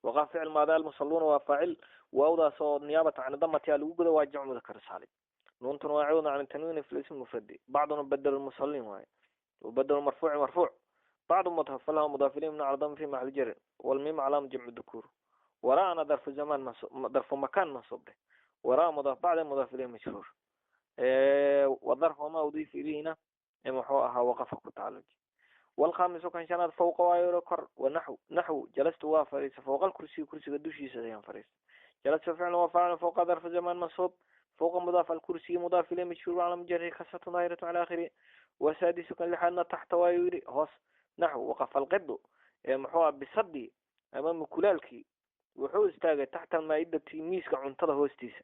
Speaker 1: Waqaf ficil maada almusalluuna waa faacil waawdaas oo niyaabata can damatiha lagu gudo waa jamcu mudakar saalim. Nuuntuna waa ciwdan can tanwiini fi lism mufradi. Bacduna badelu lmusalliin waaye wabadelu marfuuci marfuuc. Bacdu mudaf lahu mudaaf ilayhi min cala dami fi maxali jarin walmiim calaama jamcu dukuur. Waraana darfu zamaan darfu makaan mansuub dheh. Waraa mudaaf bacda mudaaf ilayhi majruur. Wadarf wamaa udiifa ilayhina muxuu ahaa waqafa ku tacaluji. Walkhaamisu kan shanaad fawqa waayo kor wanaxw naxw jalastu waa fariisa fawqa alkursiyi kursiga dushiisa ayaan fariistay. Jalastu ficlu wa faacil fawqa darfu zamaan mansuub fawqa mudaaf alkursiyi mudaaf ilayhi majruur cala jarri kasratu daahiratu cala aakhirihi. Wasaadisu kan lixaadna taxta waayo yiri hoos naxw waqafa alqidu muxuu ahaa bisadii ama mukulaalkii wuxuu istaagay taxta almaa'idati miiska cuntada hoostiisa.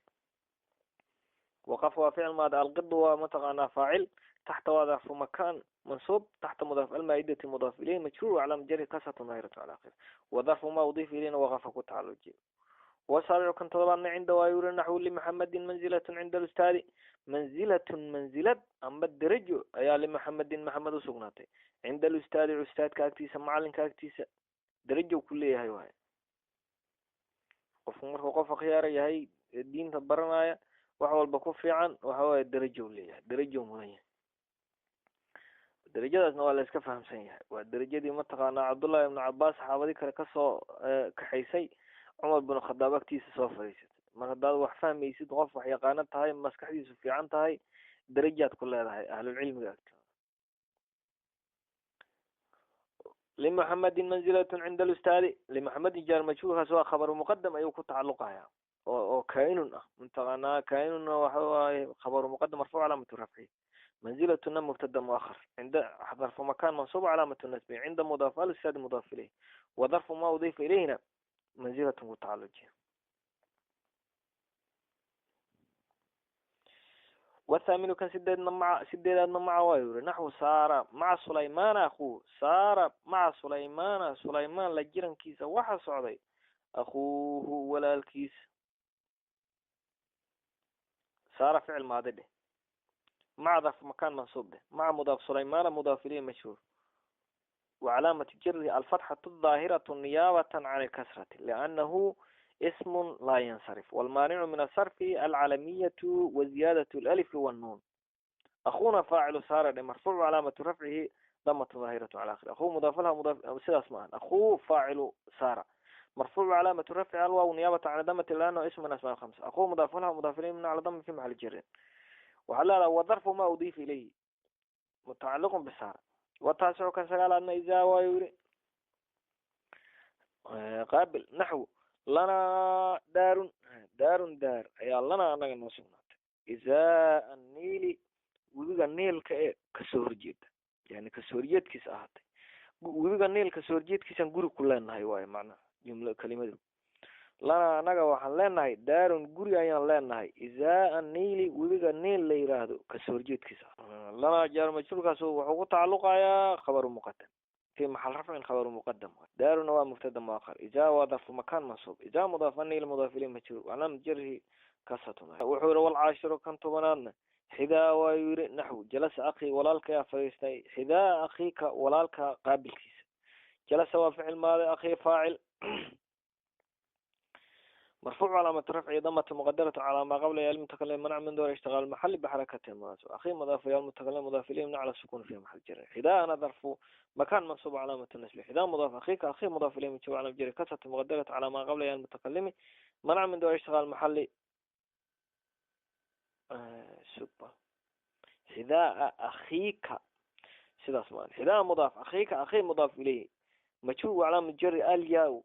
Speaker 1: Waqafa waa ficil maadi, alqidu waa mataqaanaa faacil, taxta waa darfu makaan mansuub, taxta mudaaf almaa'idati mudaaf ilayhi majruur wacalaama jarhi kasratu daahiratu cala akhiri, wa darfu ma udiifa ilayhina waqafa ku tacalujiya. Wasaabicu kan todobaadna cinda waa yuri naxwu limaxamedin manzilatun cinda alustaadi, manzilatun manzilad amba derajo ayaa limaxamedin maxamed usugnaatay cinda alustaadi, ustaadka agtiisa, macalinka agtiisa derajo ku leeyahay. Waay qofku markuu qof akhyaara yahay, diinta baranaya, wax walba ku fiican, waxa waaye derajow leeyahay, derajow mudan yahay. Derajadaasna waa la iska fahamsan yahay, waa derajadii mataqaanaa Cabdullahi ibnu Cabaas saxaabadii kale kasoo kaxaysay, Cumar bin Khadaab agtiisa soo fadhiisatay. Mar haddaad wax fahmaysid, qof wax yaqaano tahay, maskaxdiisu fiican tahay, derajaad ku leedahay ahlulcilmiga agtooda. Limuxamedin manzilatun cinda alustaadi, limuxamedin jaar majhuurkaas waa khabaru muqadam ayuu ku tacaluqaya oo kaainun ah, mataqaanaa kaainunna waxa waaye khabaru muqadam marfuuc calaamatu rafci, manzilatuna mubtada muakhar, cinda darfu makan mansuub calaamatu nasbi, cinda mudaaf alustaadi mudaaf ilayh, wa darfu ma udiifa ilayhina manzilatun ku tacalujiya. Wathaaminu kan sideedna maca, sideedaadna maca waa yuri naxwu saara maca Sulaymaana akuuhu, saara maca Sulaymaana, Sulaymaan la jirankiisa waxa socday akuuhu walaalkiisa. Saara ficil maadi dheh, maca darfu makaan mansuub dheh, maca mudaaf Sulaymaana mudaaf ilayhi mashhuur, wacalaamatu jarihi alfatxatu daahiratu niyaabatan can ilkasrati liannahu ism laa yansarif, walmaanicu min asarfi alcalamiyatu waziyaadatu alalifi wannuun. Akuuna faacilu saara dhe, marfuucu calaamatu rafcihi damatu daahiratu cala akhiri, akuu mudaaf laha mudaaf, sidaas maahan, akuu faacilu saara marfuucu calaamatu rafci alwaaw niyaabata can damati liannahu ism min asmaa khamsa, akuu mudaaf laha mudaaf ilayhi mabni cala dami fi maxali jarin. Waxaa leedahay wadarfu ma udiifa ilayhi mutacaliqun bisaara. Wataasicu kan sagaalaadna izaa waayu yiri qaabil naxwu lanaa daarun, daarun daar ayaa lanaa anaga noo sugnaatay izaa niili, webiga niilka ee kasoo horjeeda, yani kasoo horjeedkiisa ahaatay, webiga niil kasoo horjeedkiisaan guri ku leenahay waayo macnaha jumla kelimadu. Lanaa anaga waxaan leenahay daarun, guri ayaan leenahay izaa niili, webiga niil la yiraahdo kasoo horjeedkiisa. Lanaa jaar majhuurkaas wuxuu ku tacaluqayaa khabaru muqadam fi maxal rafcin khabaru muqadam, daaruna waa mubtada muakhar, izaa waa darfu makaan mansuub, izaa mudaaf anil mudaaf ilayhi majruur wacalaamatu jarhi kasatun. Wuxuu yihi walcaashiru kan tobanaadna xidaa waayuu yiri naxwu jalasa akhi, walaalkayaa fadhiistay, xidaa akhiika walaalka qaabilkiisa. Jalasa waa ficil maadi, akhi faacil marfuuc calaamatu rafci damatu muqadaratu calaa maa qabla yaa lmutakalim manc min door ishtigaal maxali bixarakati munaasib, akhi mudaaf yaa mutakalim mudaaf ilayhi mabni cala sukun fi maxal jarin, xidaana darfu makaan mansuub calaamatu nasbi, xidaa mudaaf akhiika akhi mudaaf ilayhi majruur calaamatu jarri kasratu muqadaratu calaa maa qabla yaa lmutakalimi manc min door ishtigaal maxali suba xidaa akhiika, sidaas maan, xidaa mudaaf akhiika akhi mudaaf ilayhi majruur calaamatu jarri alyaa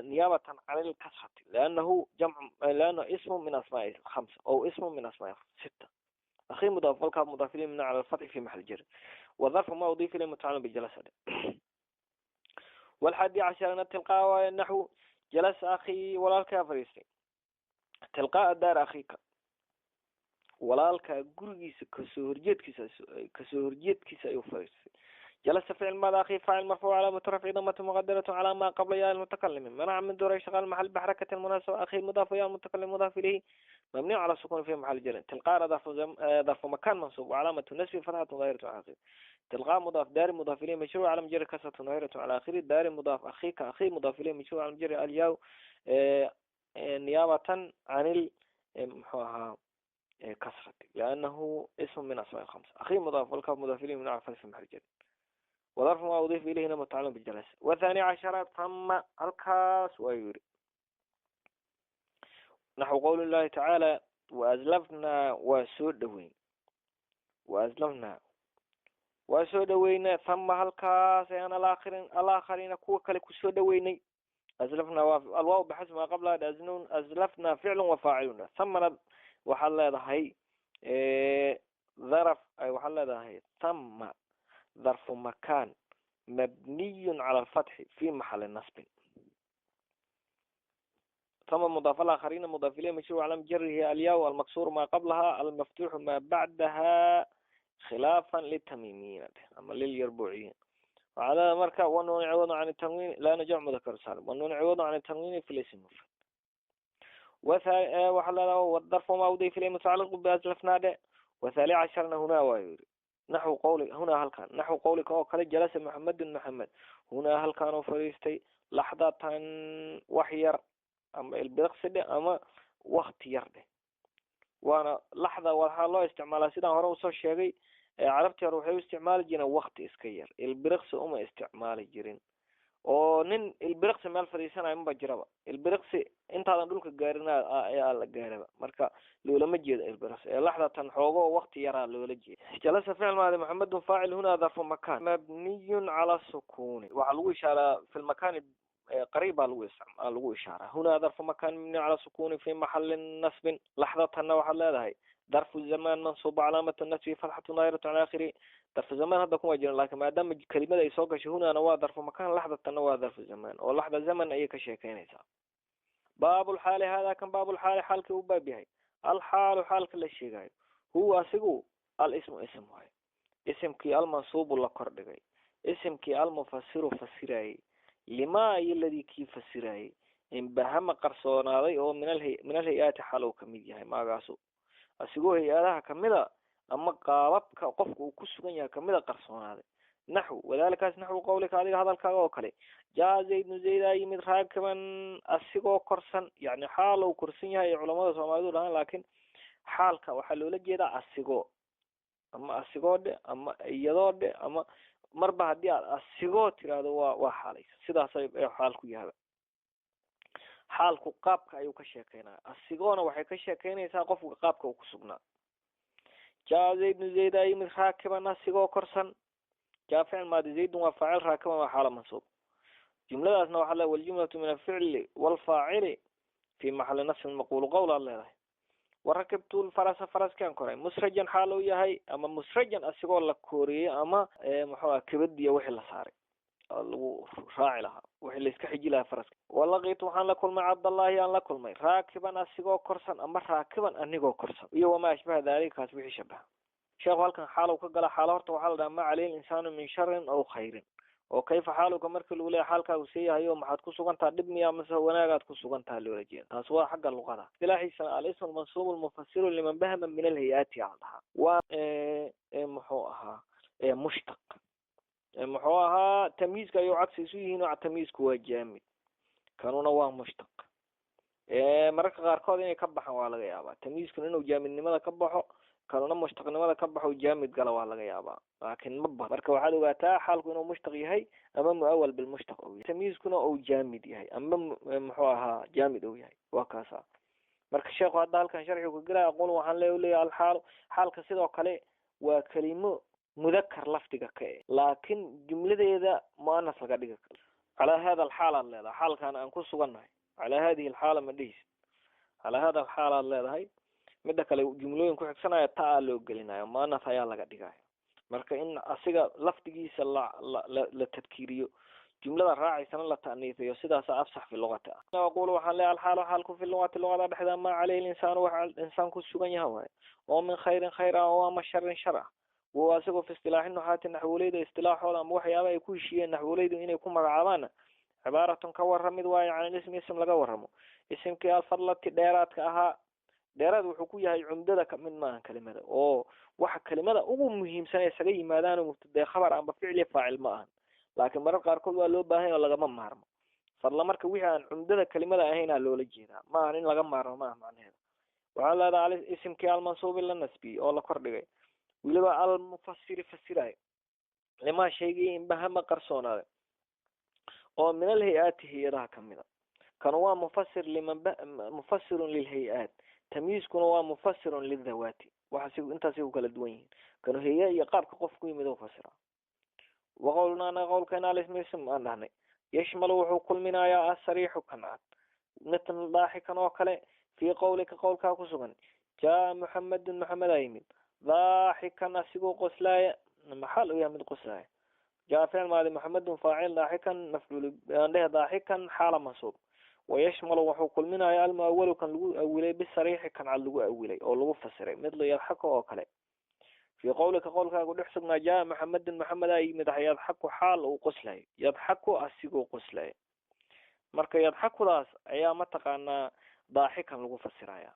Speaker 1: niyaabatan can ilkasrati liannahu jamc, liannahu ismu min asmaai khamsa aw ismu min asmaai sita, akhi mudaaf walkaaf mudaaf ilayhi mabni cala alfatxi fi maxal jar, wa darfu ma udiifa ilayhi mutacalliq bijalasa. Walxadi casharana tilqaa waaye naxwu jalasa akhi, walaalkaa fadhiistay, tilqaa daar akhiika, walaalkaa gurigiisa kasoo horjeedkiisa, kasoo horjeedkiisa ayuu fadhiistay. Jalasa ficil maadi, akhi faacil marfuuc calaamatu rafci damatu muqadaratu calaa maa qabla yaa lmutakalimi manaca min duura ishtigaal maxal bixarakati lmunaasaba, akhi mudaaf yaa mutakalim mudaaf ilayhi mabniyu cala sukun fi maxal jarin, tilqaana darfu makaan mansuub wacalaamatu nasbi fatxatu daahiratu cala akhiri, tilqaa mudaaf daari mudaaf ilayhi majruur calaam jari kasratu daahiratu cala akhiri, daari mudaaf akhiika akhi mudaaf ilayhi majruur calaam jari alyaa niyaabatan canil muxuu ahaa kasrati liannahu ismu min asmaa khamsa, akhi mudaaf walkaaf mudaaf ilayhi mabni cala fatxi fi maxal jarin, wadarfu maa udiifa ilayhina mutacalliq bijalas. Wathani cashara tama halkaas waa yiri naxwu qowli llahi tacaala waazlafnaa, waa soo dhaweyn, waazlafnaa waa soo dhaweynaa, thama halkaas ayaan alaakhirin alaakhariina kuwa kale kusoo dhaweynay. Azlafnaa waa alwaaw bixasbi maa qabla aznun, azlafnaa ficlun wa faacilun, thamana waxaad leedahay dharaf, waxaad leedahay thama darfu makaan mabniyun cala alfatxi fi maxali nasbin. ثم مضاف الآخرين مضاف إليه مجرور على جره الياء المكسور ما قبلها المفتوح ما بعدها خلافا للتميميين أما لليربوعيين. وعلى مركا والنون عوض عن التنوين لا نجمع مذكر سالم، والنون عوض عن التنوين في الاسم المفرد. وحلال والظرف ما أضيف إليه متعلق بأزلفنا ده. وثالث عشرنا هنا ويري نحو قولك هنا هل كان نحو قولك أو قال جلس محمد محمد هنا هل كانوا فريستي لحظة وحير أما البرقص ده أما وقت يرده. وأنا لحظة والحال الله استعمالها سيدا هرو صار شيء عرفت روحي استعمال جينا وقت إسكير البرقص أما استعمال جيرين oo nin ilbiriqsi meel fadhiisanayo maba jiraba ilbiriqsi intaadan dhulka gaarin ayaa la gaaraba marka loolama jeedo ilbiriqsi ee laxdatan xoogo waqti yaraa loola jeeda. Jalasa ficil maadi maxamedun faacil huna darfu makaan mabniyun cala sukuuni waxaa lagu ishaaraa fi lmakaani qariib baa lagu ishaaraa huna darfu makaan mabniyun cala sukuuni fi maxalin nasbin. Laxdatanna waxaad leedahay ظرف الزمان منصوب علامة النصب فتحة ظاهرة على آخره. ظرف الزمان هذا كما جرى لكن ما دام كلمة أي سوق هنا نوا ظرف مكان لحظة نوا ظرف الزمان ولحظة زمن أي كشيء. باب الحال هذا كان باب الحال حالك وبابه الحال حال كل شيء هو أسقو الاسم اسم هاي اسم كي المنصوب ولا كردغي اسم كي المفسر فسراي لما الذي كي فسراي إن بهم قرصوناday oo min alhay-aati xalow kamid yahay maagaasu asigoo hay-adaha kamida ama qaababka qofka uu ku sugan yahay kamida qarsoonaaday. Naxw wadalikaas naxwu qowlika adiga hadalkaaga oo kale jaa zaydnu zaydaa yimid raakiban asigoo korsan, yani xaal uu korsan yahay culamada soomaalidu dhahaan, laakiin xaalka waxaa loola jeedaa asigoo ama asigoo dhe ama iyadoo dhe ama marba haddii aad asigoo tiraahdo waa xaalaysa sidaas ay xaal ku yahay. Xaalku qaabka ayuu ka sheekeynaya asigoona waxay ka sheekeynaysaa qofka qaabka uu ku sugnaa. Jaa zaydnu zaydaa yimid raakiban asigoo korsan. Jaa ficil maadi zaydun waa faacil raakiban waa xaala mansuub. Jumladaasna waxaa leedahay waljumlatu min alficli waalfaacili fi maxali nasbin maquulu qowl aad leedahay. Warakibtu lfarasa faraskaan koray musrajan xaal uu yahay ama musrajan asigoo la kooriyey ama muxuu ah kibadiya wixii la saaray lagu raaci lahaa wixii la iska xiji lahaa faraska. Walaqiitu waxaan la kulmay cabdallahi aan la kulmay raakiban asigoo korsan ama raakiban anigoo korsan iyo wamaa ashbaha daalikaas wixii shabaha. Sheekhu halkan xaalow ka gala xaalo horta waxaa la dhahaa ma caleyhi insaanu min sharin aw khayrin oo kayfa xaaluka markii lagu leeyahay xaalkaagu seeyahayo maxaad ku sugantaha dhib miya mase wanaagaad ku sugantaha loola jeeda. Taas waa xagga luqada. Istilaaxiisana al-ismu almansuubu almufasiru liman bahama min alhay-aati aa dhahaa waa muxuu ahaa mushtaq muxuu ahaa tamyiizka ayuu cagsi isu yihiin oo tamyiizku waa jaamid kanuna waa mushtaq. Mararka qaarkood inay ka baxaan waa laga yaabaa tamyiizkuna inuu jaamidnimada ka baxo kanuna mushtaqnimada ka baxo jaamid gala waa laga yaabaa laakiin ma marka waxaad ogaataa xaalku inuu mushtaq yahay ama muawal bilmushtaq uu yahay tamyiizkuna uu jaamid yahay ama muxuu ahaa jaamid uu yahay waa kaasa. Marka sheekhu hadda halkan sharxigu ka gelaya aqul waxaan leeyahay alxaalu xaalka sidoo kale waa kelimo mudakar lafdiga ka eh laakiin jumladeeda muanas laga dhiga calaa hada alxaal aad leedahay xaalkan aan ku sugannahay calaa hadihi alxaala ma dhihis calaa hada alxaal aad leedahay. Midda kale jumlooyin ku xigsanaya ta-a loo gelinayo muanas ayaa laga dhigaya marka in asiga lafdigiisa la tadkiiriyo jumlada raacaysana la ta'niifiyo sidaasa afsax fi luqati ah. Aqulu waxaan leeyahay alxaalu xaalku fi luqati luqada dhexda maa caleyhi linsaanu waxa insaan ku sugan yahay waaye oo min khayrin khayr ah oo ama sharin shar ah wa asagoo fi istilaaxi nuxaati naxwoleyda istilaaxooda ama waxyaaba ay ku heshiiyeen naxwoleydu inay ku magacaabaana cibaaratun ka waramid waayo can ilismi ism laga waramo isimkii alfadlati dheeraadka ahaa dheeraad wuxuu ku yahay cumdada kamid maaha kelimada oo waxa kelimada ugu muhiimsan ee isaga yimaadaan mubtada khabar amba ficli faacil ma ahan laakiin marar qaarkood waa loo baahan yahay oo lagama maarmo. Fadla marka wixii aan cumdada kelimada ahayn aa loola jeedaa ma ahan in laga maarmo maaha macnaheeda. Waxaa leedahay isimkii almansuubi la nasbiyey oo la kordhigay weliba almufasiri fasirayo limaa shaygii inbahama qarsoonaaday oo min alhay-aati hay-adaha kamida kanu waa mufasir liman mufasirun lilhay-aat tamyiizkuna waa mufasirun lildawaati waxa intaasay ku kala duwan yihiin kanu hay-a iyo qaabka qof ku yimid oo fasira. Waqowlna ana qowlkeena alismu ism aan dhahnay yashmalu wuxuu kulminayaa asariixu kan cad mitl daaxikan oo kale fii qowlika qowlkaa ku sugan jaa muxamedun maxamed aa yimid daaxikan asigoo qoslaaya maxaal uu yahay mid qoslaaya jaa ficil maadi muxamedun faacil daaxikan mafcuul aan dhehe daaxikan xaala mansuub. Wayashmalu wuxuu kulminayaa almuawalu kan lagu awilay bisariixi kan cad lagu awilay oo lagu fasiray, midla yadxaku oo kale. Fii qowlika qowlkaagu dhex sugnaa jaa maxamedun maxamed aa yimid, yadxaku xaal uu qoslayo, yadxaku asigoo qoslayo. Marka yadxakudaas ayaa mataqaanaa daaxikan lagu fasiraya.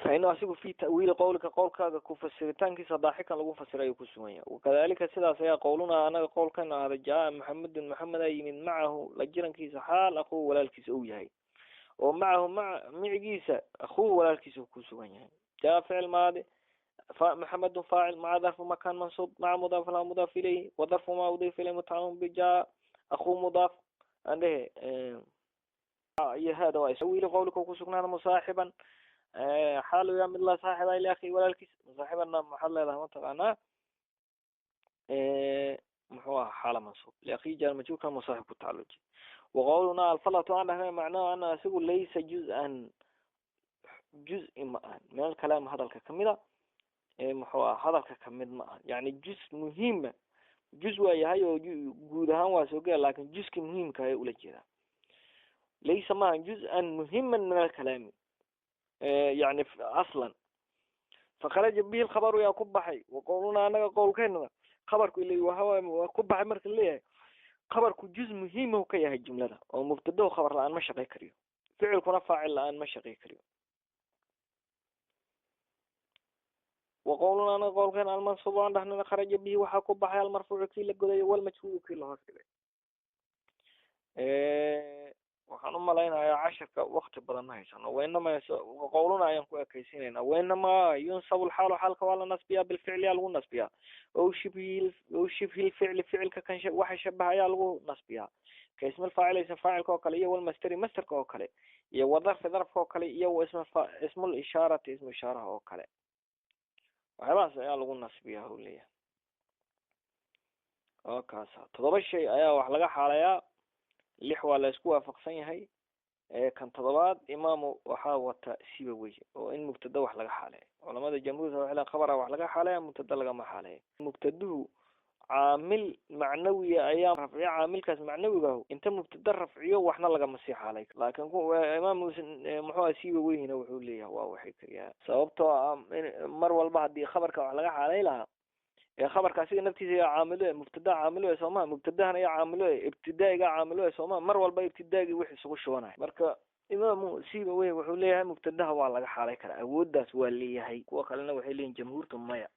Speaker 1: Fa inu asigu fi ta'wiili qowlika qowlkaaga ku fasiritaankiisa daaxikan lagu fasirayo ku sugan yahay. Wakadalika sidaas ayaa qowlunaa anaga qowlkana ahda jaa maxamedun maxamed aa yimid macahu la jirankiisa xaal akhuuhu walaalkiisa uu yahay, oo macahu maca micigiisa akhuuhu walaalkiisa uu ku sugan yahay. Jaa ficil maadi, maxamedun faacil, maca darfu makaan mansuub, maca mudaaf laa mudaaf ilayhi, wa darfu maa udiifa ilayhi mutacalliqun bijaa akhuu mudaaf aan dhehe iyo hada waa wiili qowlika ku sugnaada musaaxiban xaal yaa mid la saaxiba ila akhi walaalkiis. Musaaxibanna maxaad leedahay mataqaanaa muxuu aha xaala mansuub liakhi jaar majruurka musaaxib ku tacaluji. Waqowlunaa alfalatu aan dhahnay macnahu ana asigu laysa juz-an juz-i ma ahan min alkalaam hadalka kamida, muxuu aha hadalka kamid ma ahan, yani juz muhiima juz waa yahay oo guud ahaan waa soo gela, laakin juzka muhiimka ayaa ula jeedaa. Laysa maahan juz-an muhiman min alkalaami yani aslan. Fakharaja bihi lkhabaru yaa ku baxay. Waqowlunaa anaga qowlkeenana khabarku ila waxawaaye waa ku baxay. Marka leeyahay khabarku juz muhiimahu ka yahay jumlada, oo mubtadahu khabar la-aan ma shaqey kariyo, ficilkuna faacil la-aan ma shaqey kariyo. Waqowlunaa anaga qowlkeena almansuub aan dhahnana kharaja bihi waxaa ku baxay almarfuucu kii la godayo walmajhuulu kii la hoos dhigay. Waxaan u malaynayaa cashirka wakti badan ma haysano. Wainama qowluna ayaan ku ekaysiinaynaa. Wainamaa yunsabu lxaalu xaalka waa la nasbiyaa bilficli yaa lagu nasbiyaa, ow shibhi ow shibhi lficli ficilka kan waxa shabaha ayaa lagu nasbiyaa, ka ismi lfaacil ism faacilka oo kale, iyo walmasteri masterka oo kale, iyo wadarfi darfka oo kale, iyo ism ismul ishaarati ismu ishaaraha oo kale. Waxyaabahaas ayaa lagu nasbiyaa hau leeyahay. Oo kaasa 7 shay ayaa wax laga xaalayaa, 6 waa la isku waafaqsan yahay. Kan toddobaad imaamu waxaa wata siba wey oo in mubtada wax laga xaaleeyo. Culamada jamhuurta waxay leeyihin khabara wax laga xaaleeya, mubtada lagama xaaleeyo. Mubtaduhu caamil macnawiya ayaa rafciya, caamilkaas macnawigahu inta mubtada rafciyo waxna lagama sii xaalay. Laakiin imaam muxuu aha siba weyhina wuxuu leeyahay waa waxay kariyaa, sababtoo ah mar walba haddii khabarka wax laga xaalay lahaa khabarka asiga naftiisa yaa caamilo, mubtada caamilo sooma, mubtadahana yaa caamilo, ibtidaa'iga caamilo sooma, mar walba ibtidaagii wix isugu shubanaya. Marka imaamu siba wey wuxuu leeyahay mubtadaha waa laga xaalay karaa, awooddaas waa leeyahay. Kuwa kalena waxay leeyihin jamhuurta maya.